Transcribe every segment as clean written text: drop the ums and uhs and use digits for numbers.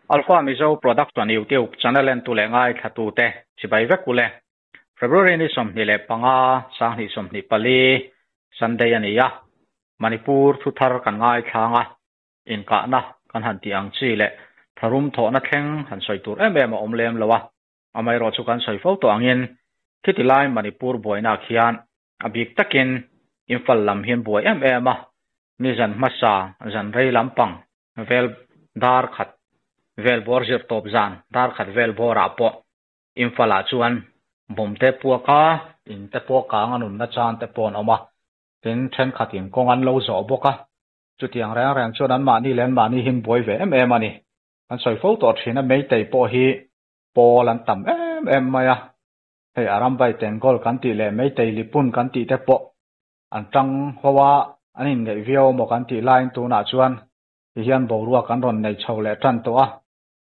Alpha Mizo Production YouTube channel entu leh ngaithlatute chibai vek ule. February ni 25, 2024, Sunday a ni a, Manipur thu thar kan ngaithlang a, inkahna kan han tih ang chi leh tharum thawhna thleng han sawi tur em em a awm lem lo a, amaherawh chu kan sawi fo tawh angin khiti lai Manipur buaina khian a bik takin Imphal lam hian buai em em a, nizan hmasa zan rei lampang vel dar khat vel bawr zir tawp zan dar khat vel bawrah pawh Imphal-ah chuan bomb te puak a, in te pawh kang a nunna chan te pawh an awm a, tin thenkhatin kawng an lo zawh bawk a, chutiang reng reng chuan anmahni leh anmahni hi an buai ve em em a ni. Kan sawi fo tawh thin a, Meitei pawh hi pawl an tam em em mai a, hei Arambai Tengol kan tih leh Meitei Lipun kan tih te pawh an tang ho a, an inngeih viau maw kan tih laiin tunah chuan ti hian boruak an rawn nei chho leh tan tawh a,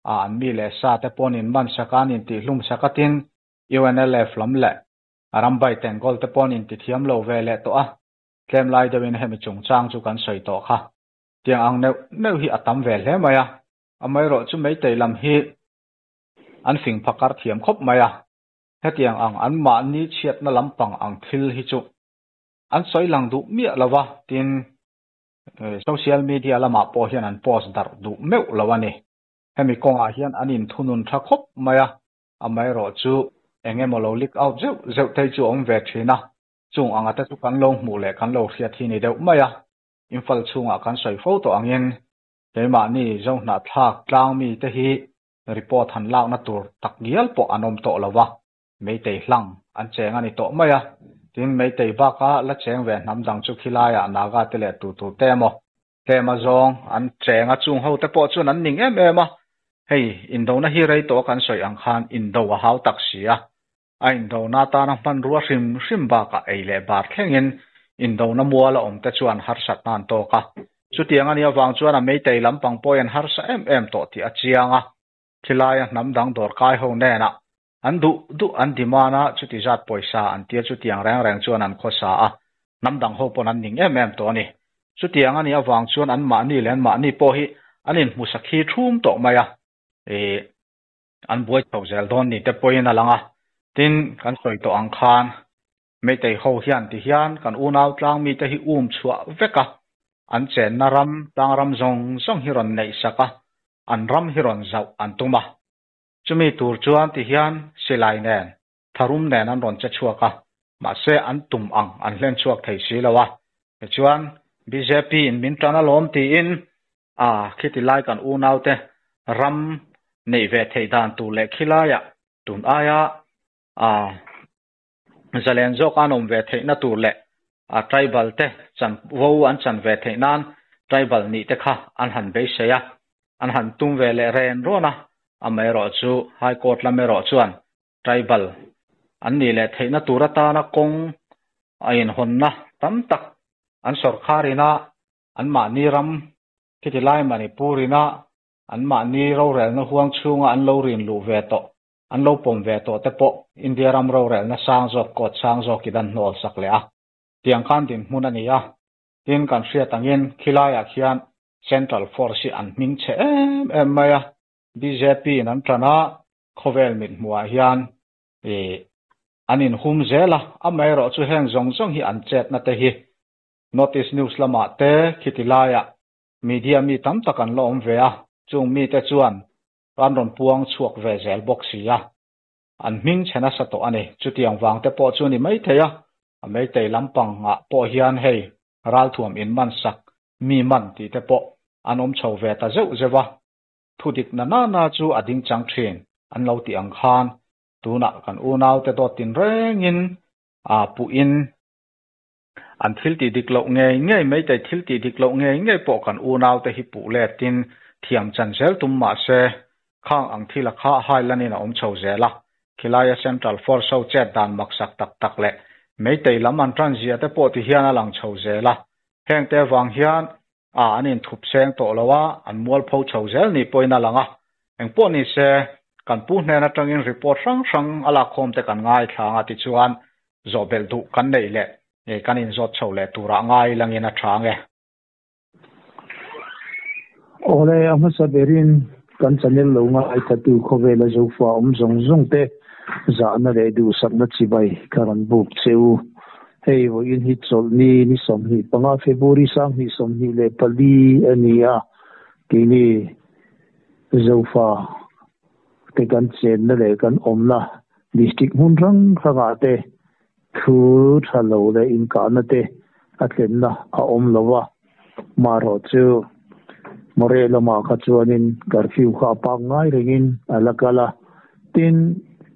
a an mi leh sa te pawh an inman sak a, an intihlum sak a tin UNLF lam leh Arambai Tengol te pawh an intithiam lo ve leh tawh a, tlem lai deuhin hemi chungchang chu kan sawi tawh kha. Tiang ang neuh neuh hi a tam ve hle mai a, amaherawh chu Meitei lam hi an fing phakar thiam khawp mai a, hetiang ang anmahni chhiatna lampang ang thil hi chu an sawi lang duh miah lo va, tin social media lamah pawh hian an post darh duh meuh lo a ni. Hemi kawngah hian an inthunun tha khawp mai a, amaherawh chu eng emaw lo leak out zeuh zeuh te chu a awm ve thin a, chung anga te chu kan lo hmuh leh kan lo hriat hi ni deuh mai a, Imphal chhungah kan sawi fo tawh angin keimahni Zohnahthlak tlang mite hi report han lakna tur tak ngial pawh an awm tawh lo va, Meitei hlang an cheng a ni tawh mai a, tin Meitei baka la cheng ve hnam dang chu khilaiah Naga te leh tu tur te emaw tlem a zawng an cheng a, chung ho te pawh chuan an ning em em a, hei indona hi rei tawh kan sawi ang khan indo a hau tak si a, a indona atana hmanrua hrim hrim bakah ei leh bar thlengin indona mual a awm te chuan harsatna an tawk a. Chutiang a nih avang chuan a Meitei lampang pawhin an harsa em em tawh tih a chiang a, khilaia hnam dang dawrkai ho hnenah an duh duh an demand a, chuti zat pawisa an tia chutiang reng reng chuan an khawsa a, hnam dang ho pawn an ning em em tawh a ni. Chutiang a nih avang chuan anmahni leh anmahni pawh hi an inhmusak hi thum tawh mai a. Ih. An buai chho zel dawn ni te pawhin a lang a, tin kan sawi tawh ang khan Meitei ho hian ti hian kan unau tlang mite hi um chhuah vek a, an chenna ram tlang ram zawng zawng hi rawn neih sak a, an ram hi rawn zauh an tum a. Chumi tur chuan ti hian silai nen, tharum nen an rawn che chhuak a, mahse an tum ang an hlen chhuak thei si lo a. Tichuan bjp in min tan alawm tiin A, khiti lai kan unaute ram neih ve theih dan tur leh khilaiah tun aia a zalen zawk an awm ve theihna tur leh a tribal te chan vo an chan ve theih nan tribal nih te kha an han beisei a, an han tum ve leh ren rawn a, amaherawh chu High Court lam erawh chuan tribal an nih leh theihna tur atana kawng a inhawnna tam tak an sawrkharin a Anmahni ram khiti lai Manipur ina anmahni rorelna huang chhunga an lo rin luh ve tawh, an lo pawm ve tawh te pawh India ram rorelna sang zawk court sang zawkin an hnawl sak leh a. Tiang khan dinhmun a ni a, tin kan hriat angin khilaiah khian Central Force hi an hming chhe em em mai a, bjp in an tan a, khawvel mithmuhah hian ih an inhum zel a, amaherawhchu chu heng zawng zawng hi an chetna te hi Notice News lamah te khiti laiah media mi tam tak an la awm ve a, chung mite chuan an rawn puang chhuak ve zel bawk si a, an hming chhe nasa tawh a ni. Chutiang vang te pawh chu a ni maithei a, a meitei lampangah pawh hian hei ralthuam inman sak mi man tih te pawh an awm chho ve ta zeuh zeuh a, thudik na na na chu a ding chang thin an lo tih ang khan tunah kan unaute dawt tinrengin aa puhin An thil tih dik loh ngei ngei Meitei thil tih dik loh ngei ngei pawh kan unaute hi puh letin thiam chan zel tum mah se, khang ang thila kha hailanin a awm chho zel a. Khilaia Central Force ho chet dan maksak tak tak leh Meitei lam an tan zia te pawh ti hian a lang chho zel a. Hengte avang hian a an inthup seng tawh lo a, an mualpho chho zel ni pawhin a lang a. Engpawh ni se, kan pu hnen atangin report hrang hrang a lakkhawm te kan ngaithla ang a tichuan zawhbelh duh kan neih leh kan inzawt chho leh turah ngai langin a tha ang e. Awle, a hmasa berin. Kan channel lo ngaithatu khawvela Zofa awm zawng zawng te zahna leh duhsakna chibai ka rawn buk che u. Hei vawiin hi chawlhni ni 25 February 2024 a ni a, keini Zofa te kan chenna leh kan awmna district hmun hrang hrangah te Thu tha lo leh inkahna te a tlenna a awm lo a, marawh chu Moreh lamah kha chuanin curfew kha a pak ngai rengin a la kal a, tin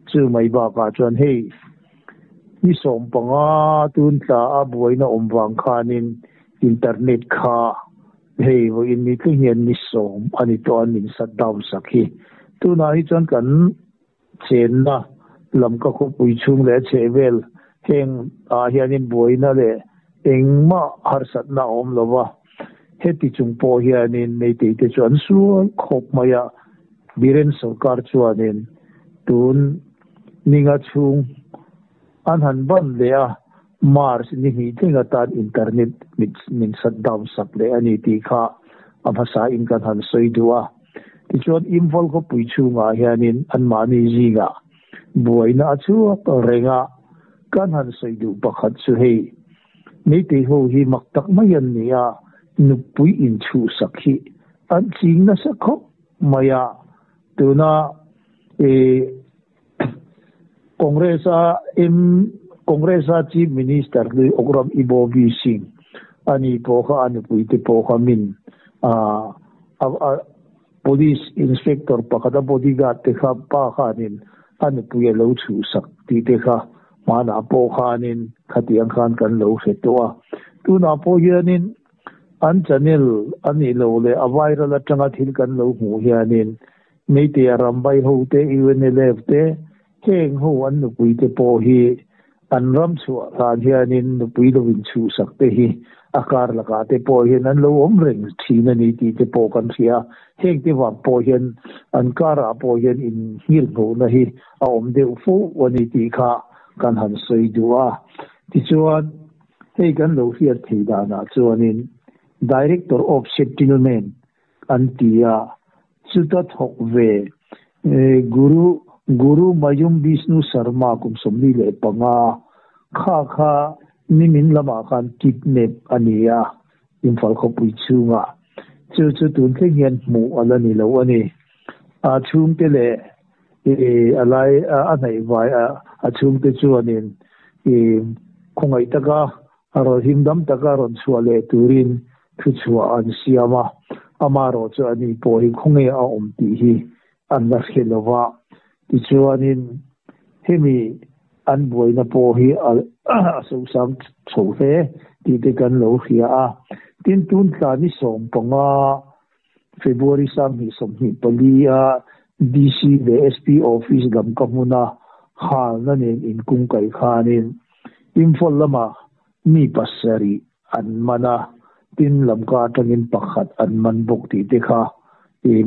chu mai bakah chuan hei ni 15 tun tla a buaina awm vang khanin internet kha hei vawiin ni thleng hian ni 10 a ni tawh a min shut down sak hi. Tunah hi chuan kan Chenna lam ka khawpui chhung leh a chhehvel heng ah hianin buaina leh engmah harsatna a awm lo va, heti chung pawh hianin Meitei te chu an sual khawp mai a, Biren sawrkar chuanin tun ninga chhung an han ban leh a, March ni hnih thleng atan internet min shut down sak leh a ni tih kha a hmasa in kan han sawi duh a. Tichuan Imphal khawpui chhungah hianin anmahni zingah buaina a chhuak reng a, kan han sawi duh pakhat chu hei, Meitei ho hi mak tak mai an ni a, nupui inchhuhsak hi an ching nasa khawp mai a, tuna ih Congress a M Congress a Chief Minister hlui Okram Ibobi Singh ani pawh kha a nupui te pawh kha min ah a Police Inspector pakhat a bodyguard te kha pa khanin a nupui a lo chhuhsak tih te kha hmanah pawh khanin khatiang khan kan lo hre tawh a. Tunah pawh hianin an channel a nih loh leh a viral atanga thil kan lo hmuh hianin Meitei a ram vai ho te, UNLF te, heng ho an nupui te pawh hi an ram chhuah hlan hianin nupui lo inchhuhsak te hi a kar lakah te pawh hian an lo awm reng thin a ni tih te pawh kan hria. Heng te vang pawh hian an karah pawh hian innghirhnuhna hi a awm deuh fo a ni tih kha kan han sawi duh a. Tichuan, hei kan lo hriat thei danah chuanin Director of Settlement an ti a, chuta thawk ve Guru Guru Mayum Bishnu Sharma kum 45 kha kha nimin lamah khan kidnap a ni a, Imphal khawpui chhungah. Chu chu tun thleng hian hmuh a la ni lo a ni. A chhungte leh a lai a hnaihvai a chhungte chuanin khawngaih taka A rawn him dam taka rawn chhuah leh turin thuchhuah an siam a, amaherawh chu ani pawh hi khawnge a awm tih hi an la hre lo va. Tichuanin hemi an buaina pawh hi a sosang chho hle tih te kan lo hria a. Tin, tun tla ni 15 February 2024 a DC leh SP office lam ka hmuna halna nen inkungkaih khanin Imphal lamah mi pasarih an man a, tin lamka atangin pakhat an man bawk tih te kha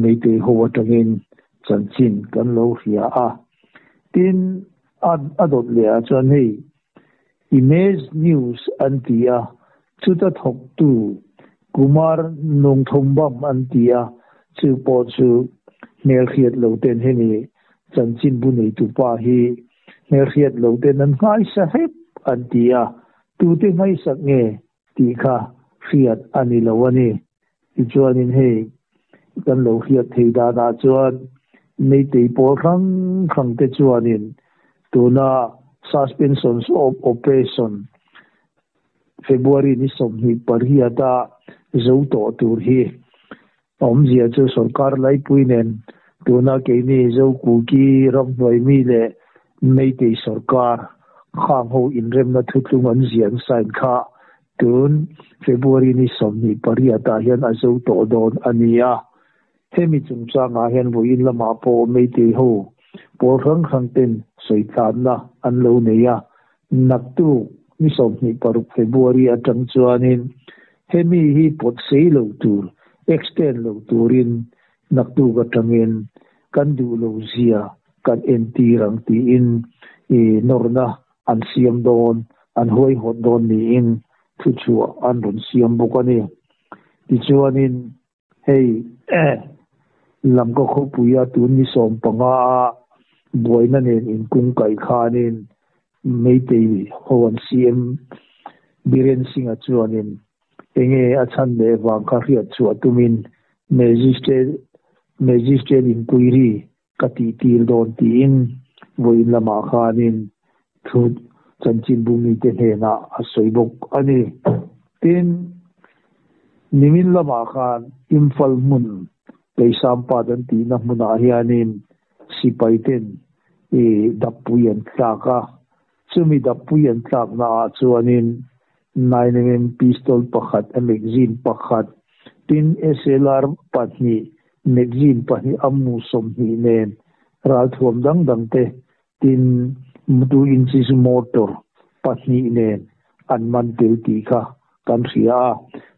Meitei ho atangin chanchin kan lo hria a. Tin, a dawt leh ah chuan hei Image News an ti a, chuta thawktu Kumar Nungthumbam an ti a, chu pawh chu hmelhriat lo ten hemi chanchinbu neitupa hi hmelhriat lo ten an nghaisa hrep an ti a, tute nghaisak nge tih kha hriat a ni lo a ni. Tichuanin hei kan lo hriat thei danah chuan Meitei pawl hrang hrang te chuanin tuna Suspensions of Operation February ni 28 a zo tawh tur hi awmzia chu sorkar laipui nen tuna keini Zokuki ramhnuai mi leh Meitei sorkar khang ho inremna thutlung an ziah an sign kha Tun February ni 28 ah hian a zo tawh dawn a ni a. Hemi chungchangah hian vawiin lamah pawh Meitei ho pawl hrang hrang ten sawitlanna an lo nei a. Naktuk ni 26 February atang chuanin hemi hi pawt sei lo tur, extend lo turin naktuk atangin kan duh lo zia kan entir ang tiin nawrna an siam dawn, an huaihawt dawn niin thuchhuah an rawn siam bawk a ni. Tichuanin hei Lamka khawpuia tun ni 15 a buaina nen inkungkaih khanin Meitei ho an CM Biren Singh-a chuanin enge a chhan leh vang kha hriat chhuah tumin Magistrate Magistrate Inquiry ka tih tir dawn tiin vawiin lamah khanin thu chanchinbu mite hnenah a sawi bawk a ni. Tin, nimin lamah khan Imphal hmun Keisampat an tihna hmunah hianin sipaiten i dappui an tlak a, chumi dappui an tlaknaah chuanin 9mm pistol pakhat, a magazine pakhat, tin SLR pahnih, magazine pahnih a mu 20 nen ralthuam dang dangte tin 2 inches motor pahnih nen an man tel tih kha kan hria a.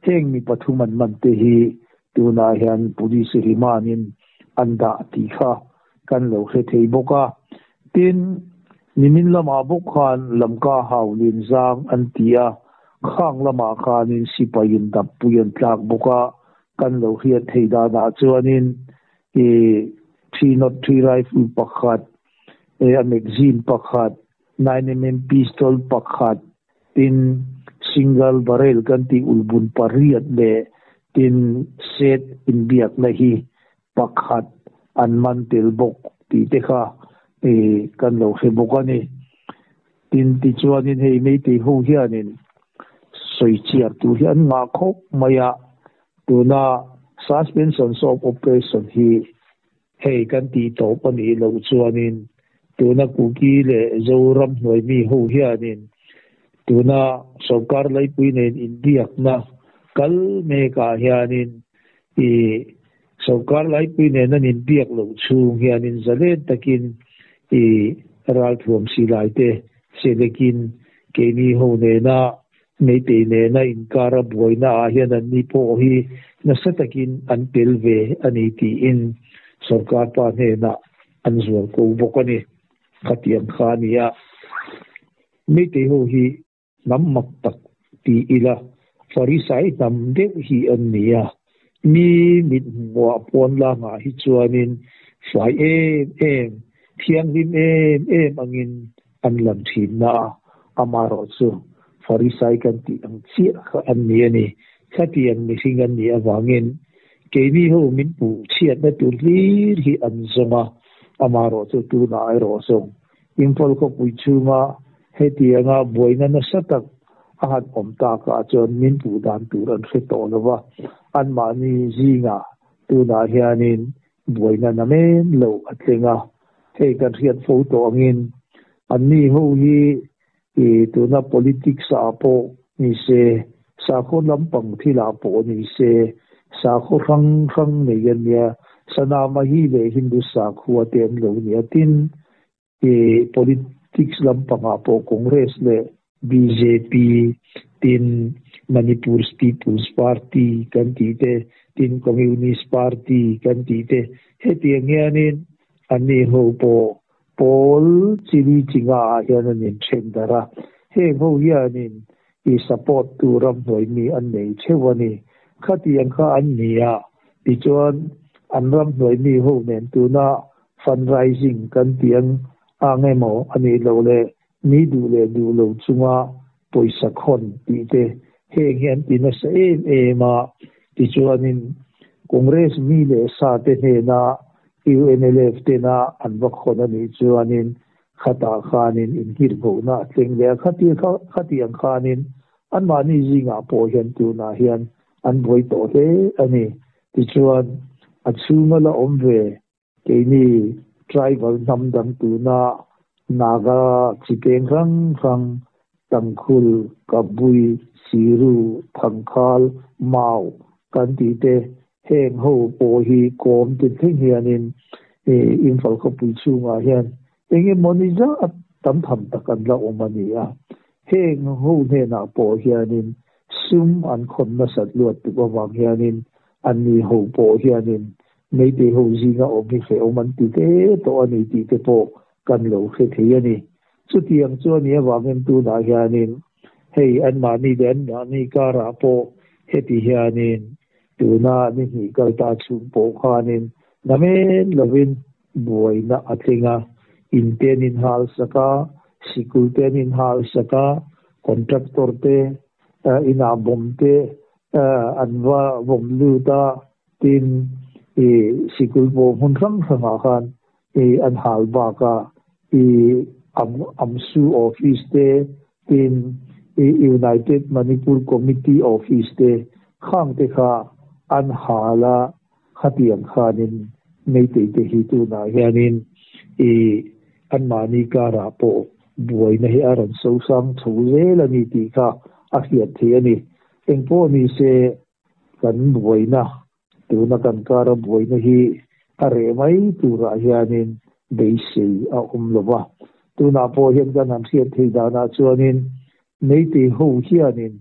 Heng mi pathum an man te hi tunah hian police rimanin an dah tih kha kan lo hre thei bawk a. Tin, nimin lamah bawk khan Lamka hau Linzang an ti a, khang lamah khanin sipaiin dappui an tlak bawk a, kan lo hriat theih danah chuanin i 303 rifle pakhat, a magazine pakhat, 9mm pistol pakhat, tin single barrel kan tih ulbun pariat leh tin set inbiakna hi pakhat an man tel bawk tih te kha kan lo hre bawk a ni. Tin, tichuanin hei Meitei ho hianin sawichhiar tur hi an ngah khawp mai a, tuna suspension of operation hi hei kan tih tawp a nih loh chuanin tuna Kuki leh Zoram hnuai mi ho hianin tuna sorkar laipui nen inbiakna kal mekah hianin i sorkar laipui nen an inbiak loh chhung hianin zalen takin i ralthuam silai te chelekin keini ho nena Meitei nena inkara buaina ah hian anni pawh hi nasa takin an tel ve a ni tiin sorkar pa hnenah an zual ko bawk a ni. Khatiang kha a ni a. Meitei ho hi hnam mak tak ti ila Farisai hnam deuh hi an ni a. Mi mit hmuah pawn langah hi chuanin fai em em, thianghlim em em angin an lang thin na a, amaherawh chu Farisai kan tih ang chiah kha an ni a ni. Khatiang mihring an nih avangin keini ho min puh chhiatna tur hlir hi an zawng a, amaherawh chu tunah erawh zawng Imphal khawpui chhunga hetianga buaina nasa tak a han awm takah chuan min puh dan tur an hre tawh lo va, anmahni zingah tunah hianin buaina na men lo a tleng a, hei kan hriat fo tawh angin anni ho hi i tuna politics ah pawh ni se, sakhaw lampang thilah pawh ni se, sakhaw hrang hrang nei an nia, Sanamahi leh Hindu sakhua te an lo nia, tin i politics lampangah pawh Congress leh bjp tin Manipur People's Party kan tih te, tin Communist Party kan tih te, hetiang hianin anni ho pawh pawl chili chinga ah hian an inthen darh a, heng ho hianin i support tu ramhnuai mi an nei theuh a ni. Khatiang kha an ni a, tichuan an ramhnuai mi ho nen tuna fundraising kan tih ang ang emaw a nih loh le Mi duh leh duh lo chunga pawisa khawn tih te heng hi an ti nasa em em a, tichuanin Congress mi leh sa te hnena UNLF tena an va khawn a nih chuanin khatah khanin inhirhbohna a tleng leh a, khati khati ang khanin anmahni zingah pawh hian tunah hian an buai tawh hle a ni. Tichuan a chhunga la awm ve Keini tribal hnam dang tuna Naga chi peng hrang hrang, Tangkhul, Kabui, Siru, Thangkhal, Mau kan tih te heng ho pawh hi kawm ti thleng hianin Imphal khawpui chhungah hian eng emaw ni zat tam tham tak an la awm a ni a. Heng ho hnenah pawh hianin sum an khawn nasat luat tuk avang hianin anni ho pawh hianin Meitei ho zinga awm hi hrehawm an ti hle tawh a ni tih te pawh kan lo hre thei a ni. Chutiang chu a nih avangin tunah hianin hei anmahni leh anmahni karah pawh heti hianin tuna ni hnih kal ta chhung pawh khanin Namen lovin buaina a thleng a, in te an inhal sak a, sikul te an inhal sak a, contractor te inah bomb te an va vawm lut a, tin ih sikul pawh hmun hrang hrangah khan ih an hal bak a, ih AMSU office te tin ih United Manipur Committee office te khang te kha an hal a. Khatiang khanin Meitei te hi tunah hianin i anmahni karah pawh buaina hi a rawn sosang chho zel a ni tih kha a hriat theih a ni. Engpawh ni se kan buaina, tuna kan kara buaina hi a reh mai turah hianin beisei a awm lo va. Tunah pawh hian kan han hriat theih danah chuanin Meitei ho hianin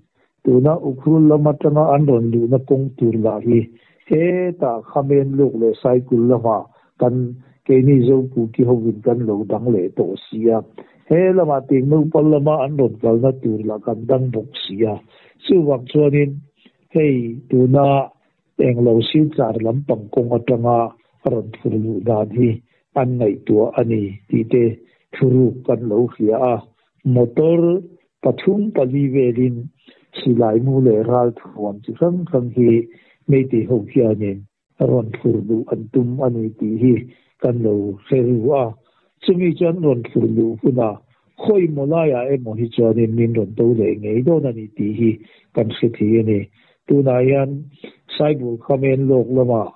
tuna Ukhrul lam atanga an rawn luhna kawng tur lah hi hetah Khamen luk leh Saikul lamah kan keini Zopuki hovin kan lo dang leh tawh si a. He lamah Tingnopal lama an rawn kalna tur lah kan dang bawk si a. Chuvang chuanin hei tuna englo silchar lampang kawng atanga rawn phur luh dan hi an ngaihtuah a ni tih te thuruk kan lo hria a. Motor pathum pali velin silai mu leh ral thuam chi hrang hrang hi Meitei ho hianin rawn thlur luh an tum a ni tih hi kan lo hre ru a. Chumi chuan rawn thlur luh hunah khawi maw laiah emaw hi chuanin min rawn do leh ngei dawn a ni tih hi kan hre thei a ni. Tunah hian Saibur Khamen lawk lamah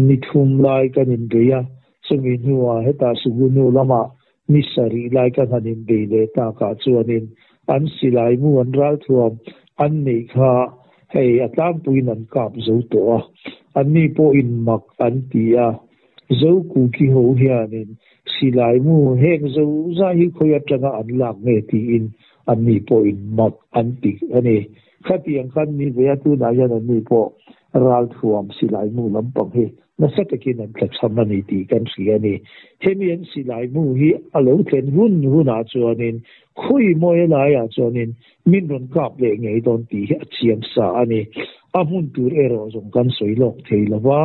ni thum lai kan inbei a, chumi hnuah hetah Sugunu lamah Ni sarih lai ka han inbei leh takah chuanin an silai mu an ralthuam an neih kha hei a tlangpuiin an kap zo tawh a, anni pawhin mak an ti a. Zo Kuki ho hianin silai mu heng zo zai hi khawi atanga an lak nge tiin anni pawhin mak an ti a ni. Khatiang khan ni ve a, tunah hian anni pawh ralthuam silai mu lampang hi Nasa takin an tlachham a ni tih kan hria a ni. Hemi an silai mu hi a lo thlen hun hunah chuanin khawi mawi laiah chuanin min rawn kap leh ngei dawn tih hi a chiang sa a ni. A hmun tur erawh zawng kan sawi lawk thei lo va,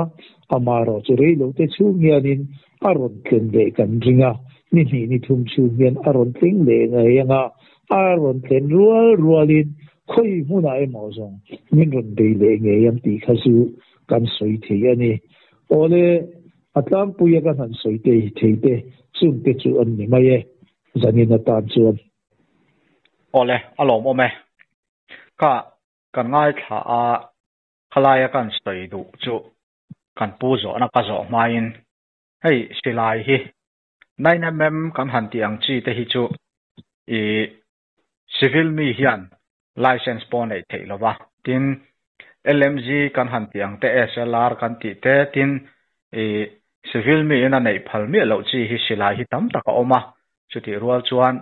amaherawh chu reilote chhung hianin a rawn tlen leh kan ring a, ni hnih ni thum chhung hian a rawn thleng leh ngei ang a, a rawn thlen rual rualin khawi hmunah emaw zawng min rawn bei leh ngei ang tih kha chu Kan sawi thei a ni. Awle, a tlangpuia ka han sawi te thei te chungte chu an ni mai e, zanin atan chuan. Awle, a lawmawm e. Ka kan ngaithla a, khalaia kan sawi duh chu kan pu zawhna ka zawh hmain hei silai hi 9mm kan han tih ang chi te hi chu i Civil mi hian license pawh neih theih lo va, tin LMG kan han tih ang te, SLR kan tih te, tin ih civil mi in a neih phal miah loh chi hi silai hi tam tak a awm a, chutih rual chuan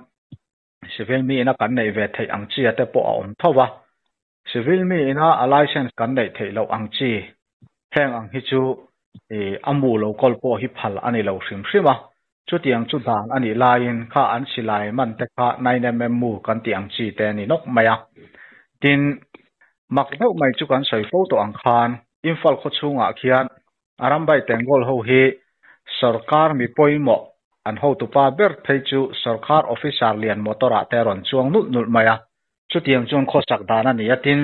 civil mi in a kan neih ve theih ang chi a te pawh a awm tho va, civil mi in a a license kan neih theih loh ang chi heng ang hi chu ih a mu lo kawl pawh hi phal a ni lo hrim hrim a, Chutiang chu dan a nih laiin kha an silai man te kha 9mm mu kan tih ang chi te a ni nawk mai a. Tin, mak deuh mai chu kan sawi fo tawh ang khan Imphal khaw chhungah khian Arambai Tengol ho hi sorkar mi pawimawh an hotupa ber phei chu sorkar officer lian motor ah te a rawn chuang nulh nulh mai a. Chutiang chuan khawsak dan a ni a, tin,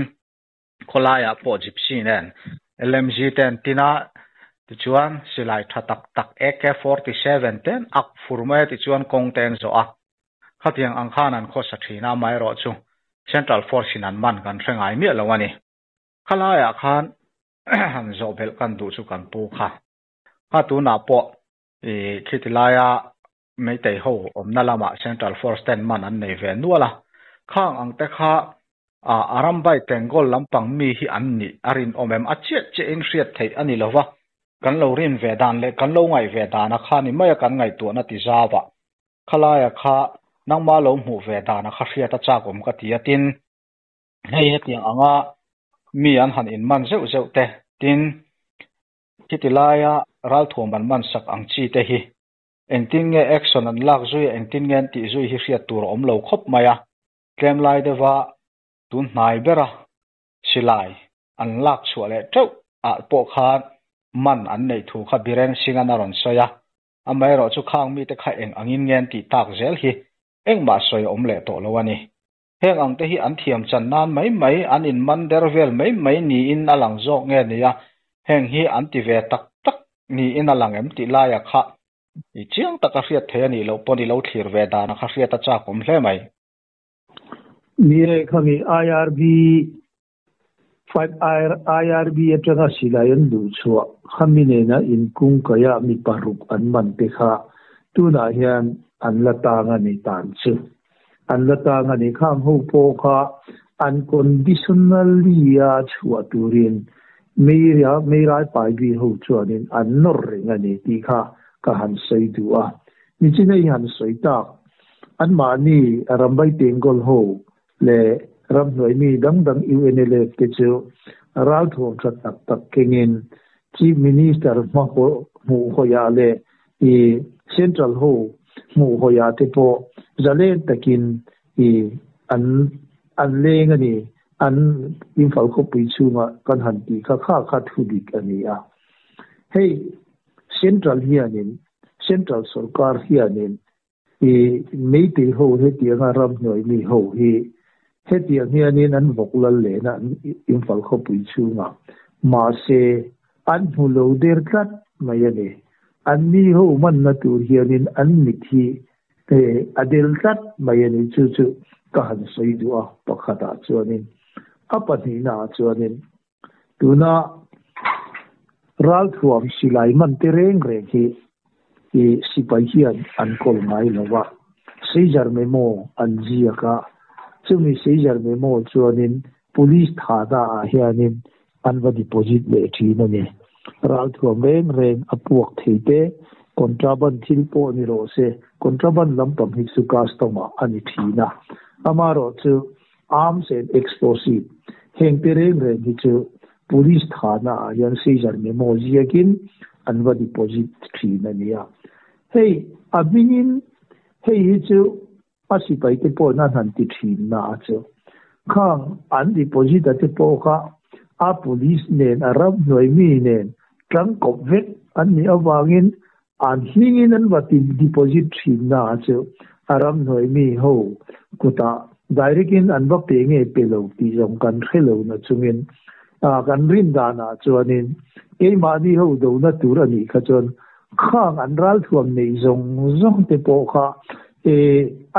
Khawlaiah pawh Gypsy nen LMG te an tin a, tichuan silai tha tak tak AK-47 te an ak fur mai a tichuan kawng te an zawh a. Khatiang ang khan an khawsa thin a, amaherawh chu Central Force in an man kan hre ngai miah lo a ni. Khalaiah khan han zawh belh kan duh chu kan pu kha. Kha tunah pawh ih khiti laia Meitei ho awmna lamah Central Force ten man an nei ve nual a, khang ang te kha a Arambai Tengol lampang mi hi an nih a rinawm em? A chiah chiahin hriat theih a ni lo va, kan lo rin ve dan leh kan lo ngaih ve dana kha ni maia kan ngaihtuahna ti zau a, khalaia kha nangma lo hmuh ve dana kha hriat a chak awm ka ti a, tin, hei hetiang anga mi an han inman zeuh zeuh te, tin, khiti laia ralthuam an man sak ang chi te hi Engtin nge action an lak zui a, engtin nge an tih zui hi hriat tur a awm lo khawp mai a. Tlem lai deuha tun hnai bera silai an lak chhuah leh teuh ah pawh khan man an neih thu kha Biren Singh-a'n a rawn sawi a. Amaherawhchu khang mite kha eng angin nge an tih tak zel hi engmah sawi a awm leh tawh lo a ni. Heng ang te hi an thiam chan nan mai mai, an in man der vel mai mai niin a lang zawk nge nia, heng hi an ti ve tak tak niin a lang em tih laia kha i chiang taka hriat thei a nih loh pawn i lo thlir ve dana kha hriat a chak awm hle mai. Ni e, khami IRB 5 IRB atanga silai an duh chhuah khami nena inkungkaih ah mi paruk an man te kha tunah hian an la tang a ni tan chu an la tang a ni. Khang ho pawh kha unconditionally a chhuah turin mei rai pai bi ho chuanin an nawr reng a ni tih kha ka han sawi duh a. Nichina i han sawi tak anmahni Rambai Tengkawl ho leh ramhnuai mi dang dang UNLF te chu ralthuam tha tak tak kengin Chief Minister hma hmuh hawiah leh i Central ho hmuh hawiah te pawh zalen takin i an an leng a ni. An Imphal khawpui chhungah kan han tih kha kha kha thu dik a ni a. Hei Central hianin Central sorkar hianin I meitei ho hetianga ramhnuai mi ho hi hetiang hianin an vawk lal lehna an Imphal khawpui chhungah mahse an hmu lo der tlat mai a ni. An mi ho manna tur hianin an mit hi a del tlat mai a ni. Chu chu ka han sawi duh a pakhatah chuanin a pahnihnaah chuanin Tuna ralthuam silai man te reng reng hi i sipai hian an kawl ngai lo a, Seizure memo an ziak a, chumi seizure memo chuanin police thahna ah hianin an va deposit leh thin a ni. Ralthuam reng reng a puak thei te, contraband thil pawh ni rawh se, contraband lampang hi chu custom ah a ni thin a, amaherawhchu Arms and Explosive, Heng te reng reng hi chu Police thahna ah hian seizure memo ziakin an va deposit thin a nia. Hei a hmingin hei hi chu a sipai te pawhin an han ti thin na a chu. Khang an deposit a te pawh kha a police nen a ramhnuai mi nen tangkawp vek an nih avangin an hmingin an va ti deposit thin na a chu a ramhnuai mi ho kutah direct in an va pe nge pe lo tih zawng kan hre lo na chungin kan rin danah chuanin keimahni ho dona tur a nih kha chuan khang an ralthuam neih zawng zawng te pawh kha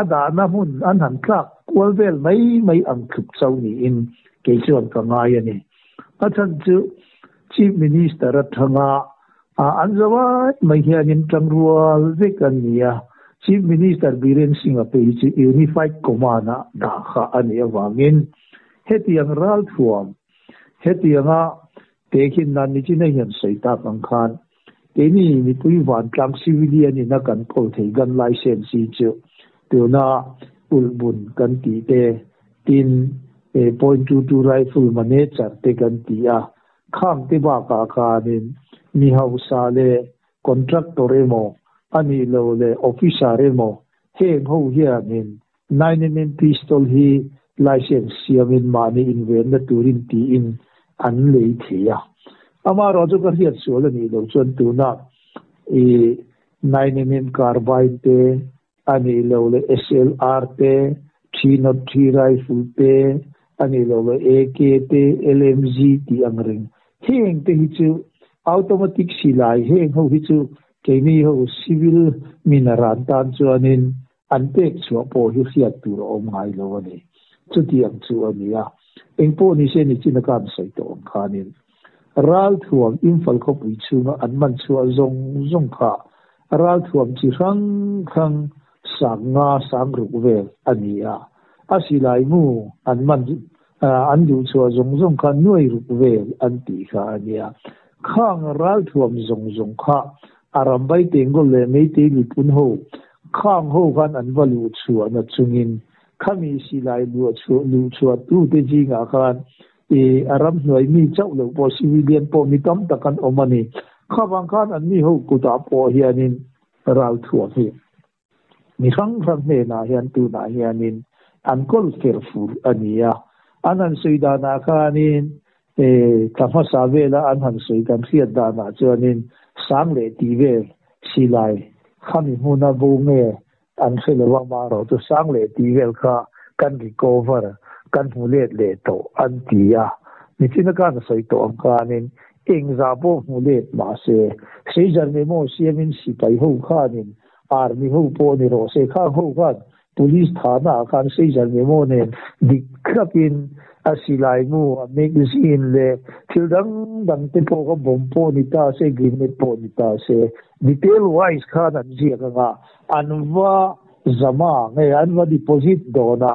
a dahna hmun an han tlak kual vel mai mai ang tlup chauh niin kei chuan ka ngai a ni. A chhan chu Chief Minister atanga an zawai mai hianin tangrual vek an ni a, Chief Minister Biren Singh-a pawh hi chu Unified Command-a dah kha a nih avangin hetiang ralthuam hetianga tehkhin nan nichin a hian sawi tak ang khan keini mipui vantlang civilian in a kan kawl thei gun license hi chu tuna ulhbun kan tih te tin .22 rifle manager te kan ti a, Khang te bakah khanin mi hausa leh contractor emaw a nih loh leh officer emaw heng ho hianin 9mm pistol hi license siamin mahni invenna turin tiin an lei thei a. Amaherawhchu ka hriat sual a nih loh chuan tuna i 9mm carbine te a nih loh leh SLR te, 303 rifle te, a nih loh leh AK te, LMG tih ang reng. Heng te hi chu automatic silai heng ho hi chu keini ho civil min a ran tan chuanin an pek chhuah pawh hi hriat tur a awm ngai lo a ni. Chutiang chu a ni a. Engpawh ni se nichin a kan sawi tawh ang khanin ralthuam Imphal khawpui chhunga an man chhuah zawng zawng kha Ralthuam chi hrang hrang sang nga sang ruk vel a ni a, a silai mu an man an duh chhuah zawng zawng kha nuai ruk vel an tih kha a nia. Khang ralthuam zawng zawng kha a rambai Tengol leh Meitei mipun ho khang ho khan an va luh chhuah na chungin khami silai luh chhuah luh chhuah tute zingah khan I a ramhnuai mi chauh loh pawh civilian pawh mi tam tak an awm a ni. Kha vang khan an mi ho kutah pawh hianin ralthuam hi mi hrang hrang hnenah hian tunah hianin an kawl fer fur a ni a. An han sawi danah khanin Thla hmasa vela an han sawi kan hriat danah chuanin sang leh tih vel silai khami hmuna bo nge an hre lo a, amaherawhchu sang leh tih vel kha kan recover, kan hmu let leh tawh an ti a. Nichina khan a sawi tawh ang khanin engzah pawh hmu let mahse Seijar memo siamin sipai ho khanin army ho pawh ni rawh se khang ho khan Police thahna ah khan Seijar memo nen dik thlapin a silai mu, a magazine leh thil dang dang te pawh kha bomb pawh ni ta se, grenade pawh ni ta se, detail wise khan an ziak ang a, an va zama nge an va deposit dawn a,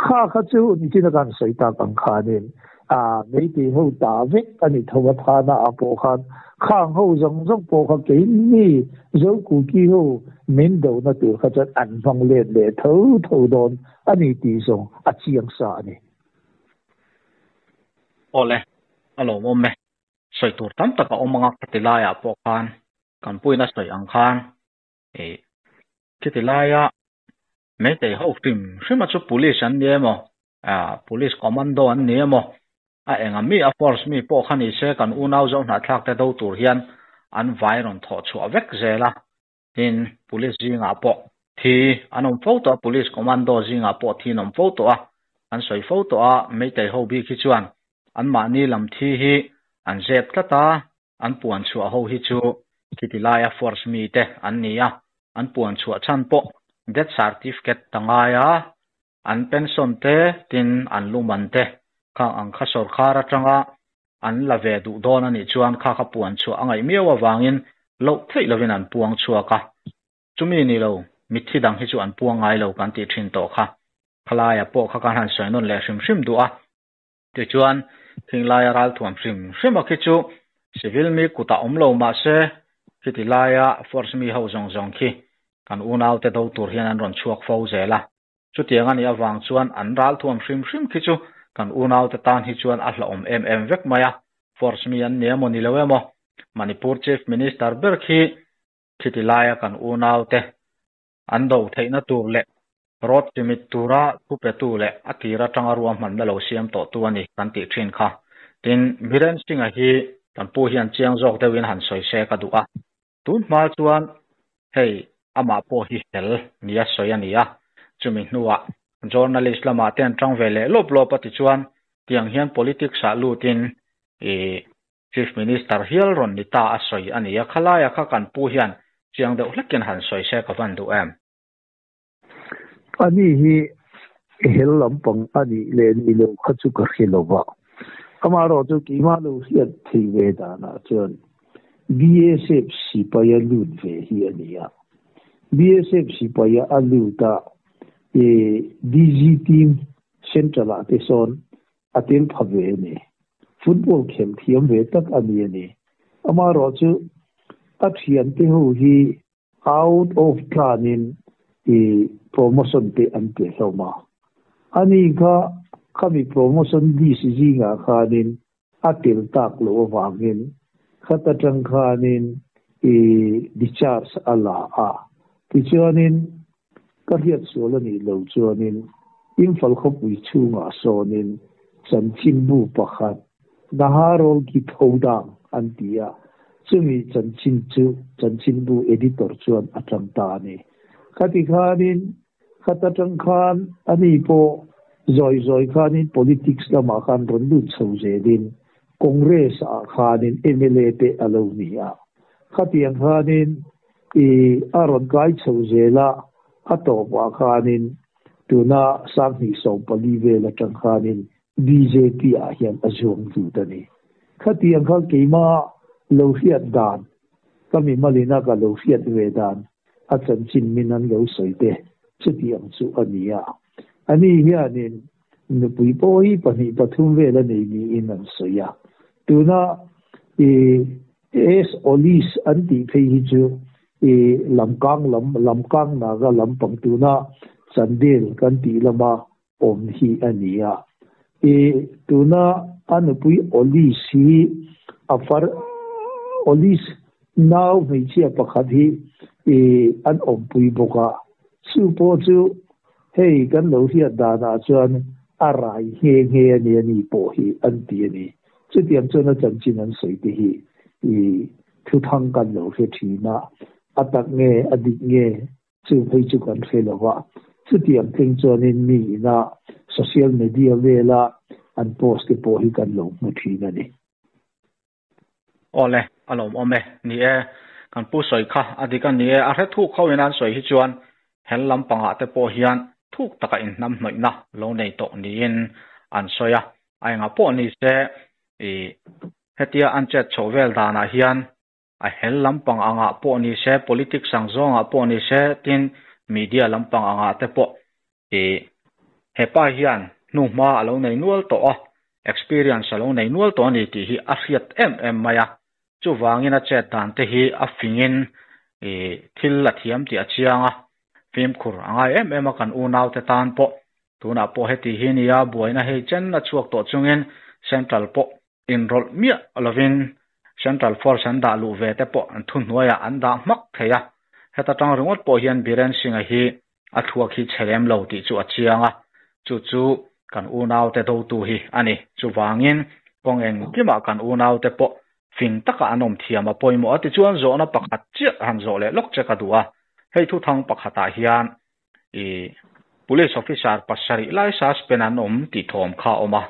kha kha chu nichina kan sawi tak ang khanin a meitei ho ta vek a ni tho a thana ah pawh khan khang ho zawng zawng pawh kha keini Zo Kuki ho min dohna tur kha chuan an hmang let leh tho tho dawn a ni tih zawng a chiang sa a ni. Awle, a lawmawm e. Sawi tur tam tak a awm anga khati laiah pawh khan kan puina sawi ang khan ih khiti laia meitei ho hrim hrima chu police an ni emaw Ah, Police Commando an ni emaw? A enga mi a force mi pawh kha ni se kan unau zo hnahthlak te do tur hian an vai rawn thawh chhuah vek zel a. Tin, Police zingah pawh thi an awm fo tawh a, Police Commando zingah pawh thi an awm fo tawh a, an sawi fo tawh a, Meitei ho bik hi chuan anmahni lam thi hi an zep tlat a, an puan chhuah ho hi chu khiti laia force mi te an ni a, an puan chhuah chhan pawh death certificate ta ngai a, An pension te tin an luman te khang ang kha sawrkhar atanga an la ve duh dawn a nih chuan kha kha puan chhuah a ngaih miau avangin loh theih lovin an puang chhuak a. Chumi ni lo, mitthi dang hi chu an puang ngai lo kan tih thin tawh kha. Khalaia pawh kha kan han sawi nawn leh hrim hrim duh a. Tichuan, Thinglai-a ralthuam hrim hrim a khi chu civil mi kutah awm lo mah se, khiti laia force mi ho zawng zawng khi kan unaute do tur hian an rawn chhuak fo zel a. Chutiang a nih avang chuan an ralthuam hrim hrim khi chu kan unaute tan hi chuan a hlauhawm em em vek mai a, force mi an ni emaw ni lo emaw, Manipur Chief Minister ber khi khiti laia kan unaute An do theihna tur leh road chimit tura thu petu leh a tir atanga ruahmanna lo siam tawhtu a ni kan tih thin kha. Tin, Biren Singh-a hi kan pu hian chiang zawk deuhin han sawi se ka duh a. Tun hma chuan hei amah pawh hi hel nia sawi a ni a, chumi hnuah journalist lamah te an tang ve leh lawp lawp a tichuan tiang hian politics-ah lutin ih Chief Minister hial rawn ni ta a sawi a ni a, khalaia kha kan pu hian chiang deuh hlekin han sawi se ka van duh em? Ani hi hel lampang a nih leh nih loh kha chu ka hre lo va, amaherawh chu keimah lo hriat thei ve danah chuan BSF sipaia lut ve hi a ni a. BSF sipaia a lut a, DG team Central ah te sawn a tel pha ve a ni. Football khelh thiam ve tak a ni a ni. Amaherawhchu a thiante ho hi out of tlanin i promotion te an pe hlawm a. Ani kha khami promotion list zingah khanin a tel tak loh avangin khat atang khanin i discharge a la a. Tichuanin Ka hriat sual a nih lo chuanin Imphal khawpui chhungah sawnin chanchinbu pakhat Naharol ki Thodang an ti a, chumi chanchin chu chanchinbu editor chuan a tang ta a ni. Khati khanin khat atang khan ani pawh zawi zawi khanin politics lamah khan rawn lut chho zelin Congress ah khanin mla te a lo ni a. Khatiang khanin I a rawn kai chho zel a, a tawpah khanin tuna 2014 vel atang khanin bjp ah hian a zuang lut a ni. Khatiang kha keimah lo hriat dan, ka mimalina ka lo hriat ve dan a chanchin min an lo sawi te chutiang chu a ni a. Ani hianin nupui pawh hi pahnih pathum vel a nei niin an sawi a. Tuna i Es Olis an tih phei hi chu i Lamkang lam, Lamkang Naga lampang tuna Chandel kan tih lama awm hi a ni a. I tuna a nupui Olis hi a far Olis nau hmeichhia pakhat hi i an awmpui bawk a. Chu pawh chu hei kan lo hriat danah chuan a rai nghe nghe a ni a ni pawh hi an ti a ni. Chutiang chuan a chanchin an sawi te hi i thuthang kan lo hre thin a, a tak nge a dik nge chu phei chu kan hre lo va. Chutiang thleng chuanin mi ina social media vela an post te pawh hi kan lo hmu thin a ni. Awle, a lawmawm e. Ni e, kan pu sawi kha a dik a ni e. A hre thuk ho in an sawi hi chuan hel lampangah te pawh hian thuk taka inhnam hnawihna lo nei tawh niin an sawi a. A engah pawh ni se i hetia an chet chhoh vel danah hian a hel lampang angah pawh ni se, politics ang zawngah pawh ni se, tin media lampang angah te pawh i hepa hian hnuhma a lo nei nual tawh a, experience a lo nei nual tawh a ni tih hi a hriat em em mai a. Chuvangin a chet dan te hi a fingin i thil a thiam tih a chiang a, fimkhur a ngai em em a kan unaute tan pawh. Tunah pawh heti hi nia buaina hei chen a chhuak tawh chungin Central pawh inrawlh miah lovin Central Force an dah luh ve te pawh an thuhnuaiah an dah hmak thei a. Heta tang ringawt pawh hian Biren Singh-a hi a thluak hi chhe lem lo tih chu a chiang a, chu chu kan unaute dotu hi a ni. Chuvangin kawng engkimah kan unaute pawh fing taka an awm thiam a pawimawh a, tichuan zawhna pakhat chiah han zawh leh lawk che ka duh a. Hei thuthang pakhatah hian i Police officer pasarih lai suspend an awm tih thawm kha a awm a,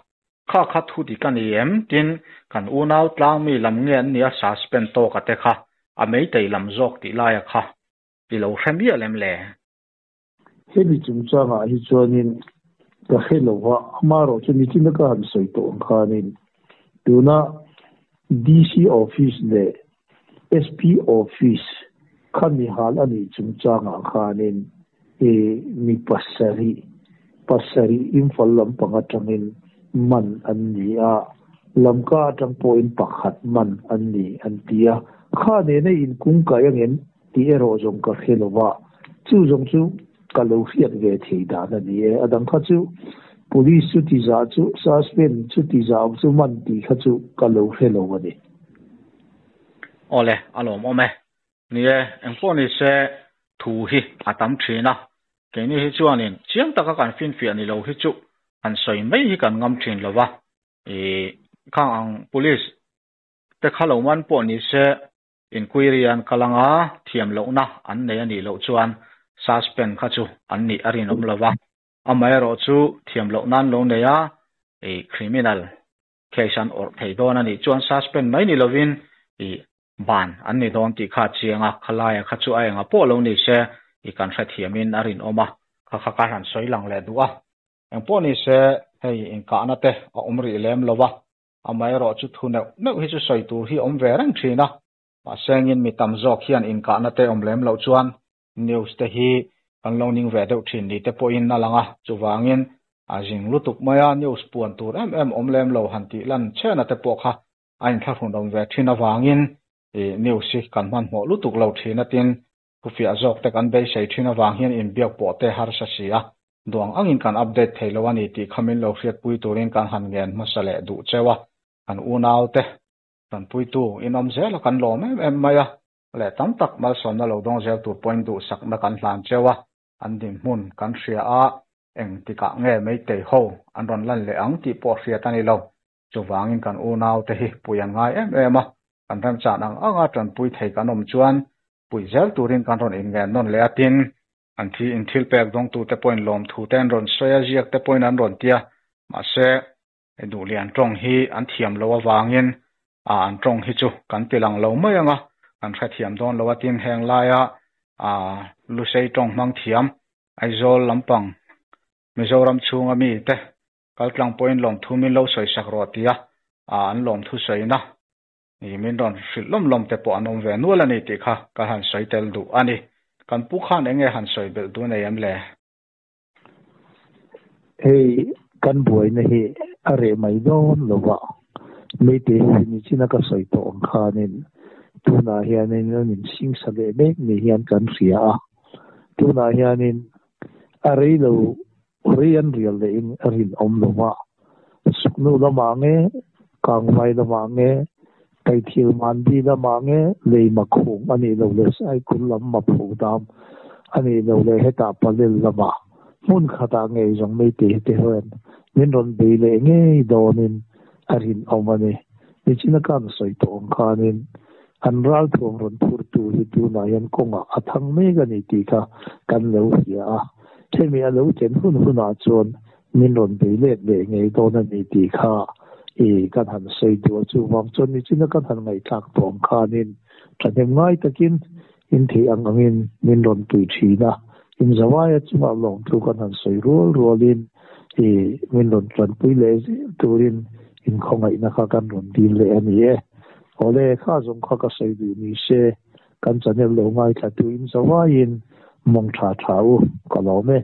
kha kha thu dik a ni em? Tin, kan unau tlangmi lam nge an nia suspend tawka te kha a meitei lam zawk tih laia kha I lo hre miah lem le? Hemi chungchangah hi chuanin ka hre lo va, amaherawh chu nichina ka han sawi tawh ang khanin tuna DC office leh SP office kha mi hal a nih chungchangah khanin i mi pasarih, pasarih Imphal lampang atangin man an ni a, Lamka atang pawhin pakhat man an ni an ti a, kha nena inkungkai angem? Tih erawh zawng ka hre lo va, chu zawng chu ka lo hriat ve thei dan a ni e. A dang kha chu Police chu ti zah chu, suspend chu ti zah awm chu man tih kha chu ka lo hre lo a ni. Awle, a lawmawm e. Ni e, engpawh ni se thu hi a tam thin a, keini hi chuanin chiang taka kan finfiah ni lo hi chu han sawi mai hi kan ngam thin lo va, i khang ang Police te kha lo man pawh ni se Inquiry an kal anga thiam lohna an nei a nih loh chuan suspend kha chu an nih a rinawm lo va. Amaherawh chu thiam lohna an lo nei a, i criminal case an awrh thei dawn a nih chuan suspend mai ni lovin i ban an ni dawn tih kha a chiang a, khalaia kha chu a enga pawh lo ni se i kan hrethiamin a rinawm a, kha kha ka han sawi lang leh duh a. Engpawh ni se hei inkahna te a awm rih lem lo va, Amaherawh chu thu neuh neuh hi chu sawi tur hi awm ve reng thin a, mahse engin mi tam zawk hian inkahna te awm lem loh chuan news te hi kan lo ning ve deuh thin ni te pawhin a lang a, chuvangin a zing lutuk mai a, news puan tur em em awm lem lo han tih lan chhena te pawh kha a inthlahrun awm ve thin avangin i news hi kan hmanhmawh lutuk lo thin a tin Thufiah zawk te kan beisei thin avang hian inbiak pawh te harsa si a, duang angin kan update thei lo a ni tih kha min lo hriatpui turin kan han ngen hmasa leh duh cheu a, kan unau te tanpuitu inawm zel a kan lawm em em mai a, leh tam tak malsawmna lo dawng zel tur pawhin duhsakna kan hlan cheu a, an dinhmun kan hria a, engtikah nge Meitei ho an rawn lan leh ang tih pawh hriat a ni lo. Chuvangin kan unaute hi pui an ngai em em a, kan remchan ang anga tanpui thei kan awm chuan pui zel turin kan rawn inngen nawn leh a, tin, an thi in thil pek dawngtute pawhin lawmthute an rawn sawi a, ziakte pawhin an rawn ti a, mahse, duhlian tawng hi an thiam lo avangin a an tawng hi chu kan ti lang lo mai ang a, kan hrethiam dawn lo a, tin, heng laia a Lusei tawng hmang thiam Aizawl lampang Mizoram chhunga mite Kaltlang pawhin lawmthu min lo sawi sak rawh tia an lawmthu sawina i min rawn hrilh lawm lawm te pawh an awm ve nual a ni tih kha ka han sawi tel duh a ni. Kan pu khan eng nge han sawi belh duh nei em le? Hei kan buaina hi a reh mai dawn lo va, Meitei ho hi nichina ka sawi tawh ang khanin tunah hianin an insingsa leh mek ni hian kan hria a, tunah hianin a rei lo Ri an rial leh in a rinawm lo va, Suknu lamah nge, Kangvai lamah nge, Kaithil Mandi lamah nge, lei makhung a nih loh leh Saikul lam maphu dam a nih loh leh hetah Palel lamah hmun khatah ngei zawng Meitei te hian min rawn bei leh ngei dawnin a rinawm a ni. Nichina kan sawi tawh ang khanin an ralthuam rawn phurtu hi tunah hian kawngah a thang mek a ni tih kha kan lo hria a. Hemi a lo thlen hun hunah chuan min rawn bei let leh ngei dawn a ni tih kha i kan han sawi duh a. Chuvang chuan nichina kan han ngaihthlak tawh ang khanin thahnem ngai takin in theih ang angin min rawn pui thin a. In zavaia chungah lawmthu kan han sawi rual rualin i min rawn tanpui leh zel turin in khawngaihna kha kan rawn dil leh a ni e. Awle, kha zawng kha ka sawi duh ni se, kan channel lo ngaithla tu in zavaiin mawng tha tha u, ka lawm e.